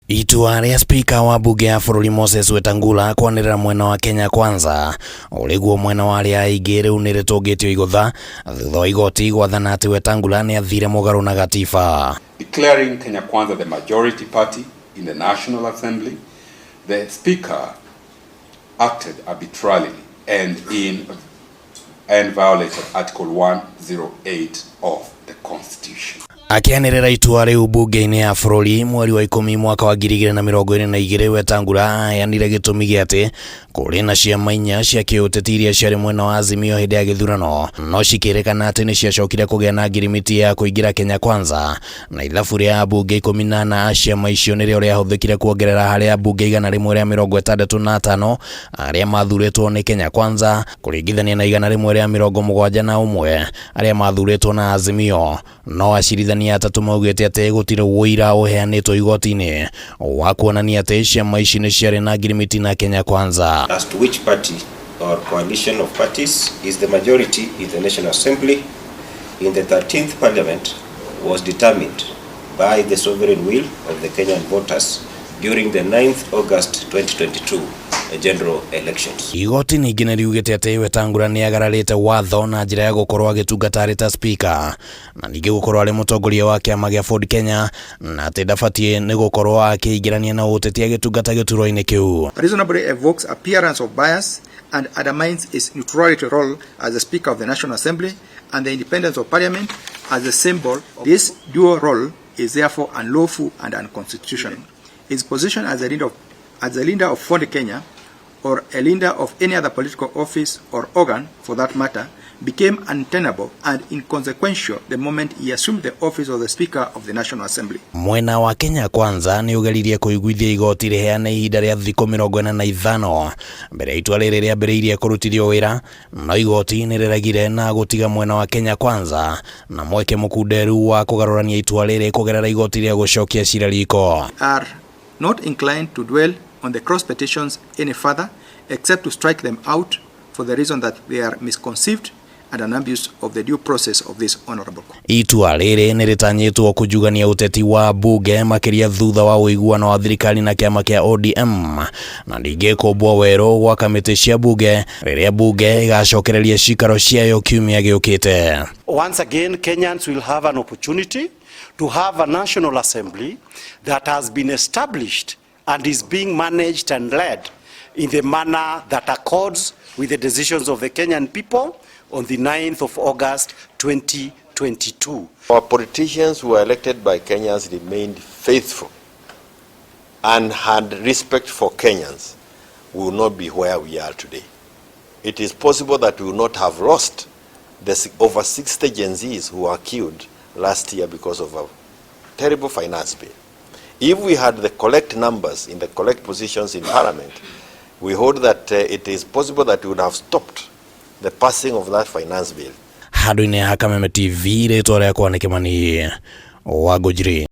Itua rĩa spika wa mbunge ya bũrũri Moses Wetangula kwanĩrĩra mwena wa Kenya Kwanza ũrĩguo mwena wa arĩa aingĩ rĩu nĩ rĩtũngĩtio igũtha thutha wa igoti gwathana atĩ Wetangula nĩ athire mũgarũ na gatiba. Declaring Kenya Kwanza the majority party in the National Assembly, the Speaker acted arbitrarily and violated Article 108 of the Constitution. Akĩanĩrĩra itua rĩu mbunge-inĩ ya bũrũri mweri wa 10 mwaka wa 2022, Wetangula aheanire gĩtũmi gĩa atĩ kũrĩ na ciama 4 cia kĩũteti iria ciarĩ mwena wa Azimio hĩndĩ ya gĩthurano, no cikĩrĩkana atĩ nĩ ciacokire kũgĩa na ngirimiti ya kũingĩra Kenya Kwanza, na ithabu rĩa ambunge 14 a ciama icio nĩrĩo rĩahũthĩkire kuongerera harĩ ambunge 165 arĩa mathurĩtwo nĩ Kenya Kwanza kũringithania na 171 arĩa mathurĩtwo na Azimio. No acirithania 3 maugĩte atĩ gũtirĩ ũira ũheanĩtwo igoti-inĩ wa kuonania atĩ ciama ici nĩ ciarĩ na ngirimiti na Kenya Kwanza. As to which party or coalition of parties is the majority in the National Assembly in the 13th Parliament was determined by the sovereign will of the Kenyan voters during the 9th August 2022 general elections. Igoti ningĩ nĩ riugĩte atĩ Wetangula nĩ agararĩte watho na njĩra ya gũkorwo agĩtungata arĩ ta speaker na ningĩ gũkorwo arĩ mũtongoria wa kĩama gĩa Ford Kenya, na atĩ ndabatiĩ nĩ gũkorwo akĩingĩrania na ũteti agĩtungata gĩturwa-inĩ kĩu. Reasonably evokes appearance of bias and undermines its neutrality role as the Speaker of the National Assembly and the independence of Parliament as a symbol. This dual role is therefore unlawful and unconstitutional. His position as a leader of Ford Kenya or a leader of any other political office or organ for that matter became untenable and inconsequential the moment he assumed the office of the Speaker of the National Assembly. Mwena wa Kenya Kwanza nĩ ũgeririe kũiguithia igoti rĩheane ihinda rĩa thikũ 45 mbere ya itua rĩrĩ rĩambĩrĩirie kũrutithio wĩra, no igoti nĩ rĩregire na gũtiga mwena wa Kenya Kwanza na mweke mũkunderu wa kũgarũrania itua rĩrĩ kũgerera igoti rĩa gũcokia cira riko. Are not inclined to dwell on the cross petitions any further except to strike them out for the reason that they are misconceived and an abuse of the due process of this honorable court. Itua rĩrĩ nĩ rĩtanyĩtwo kũnjugania ũteti wa mbunge makĩria thutha wa ũiguano wa thirikari na kĩama kĩa ODM, na ningĩ kũmbwo werũ gwa kamĩtĩ cia mbunge rĩrĩa mbunge ĩgacokereria cikaro ciayo kiumia gĩũkĩte. Once again, Kenyans will have an opportunity to have a National Assembly that has been established and is being managed and led in the manner that accords with the decisions of the Kenyan people on the 9th of August 2022. Our politicians who were elected by Kenyans remained faithful and had respect for Kenyans, we will not be where we are today. It is possible that we will not have lost the over 60 Gen Zs who were killed last year because of a terrible finance bill. If we had the correct numbers in the correct positions in Parliament, we hold that it is possible that we would have stopped the passing of that finance bill. Handũ-inĩ ha Kameme TV, rĩtwa rĩakwa nĩ Kĩmani wa Ngũnjiri.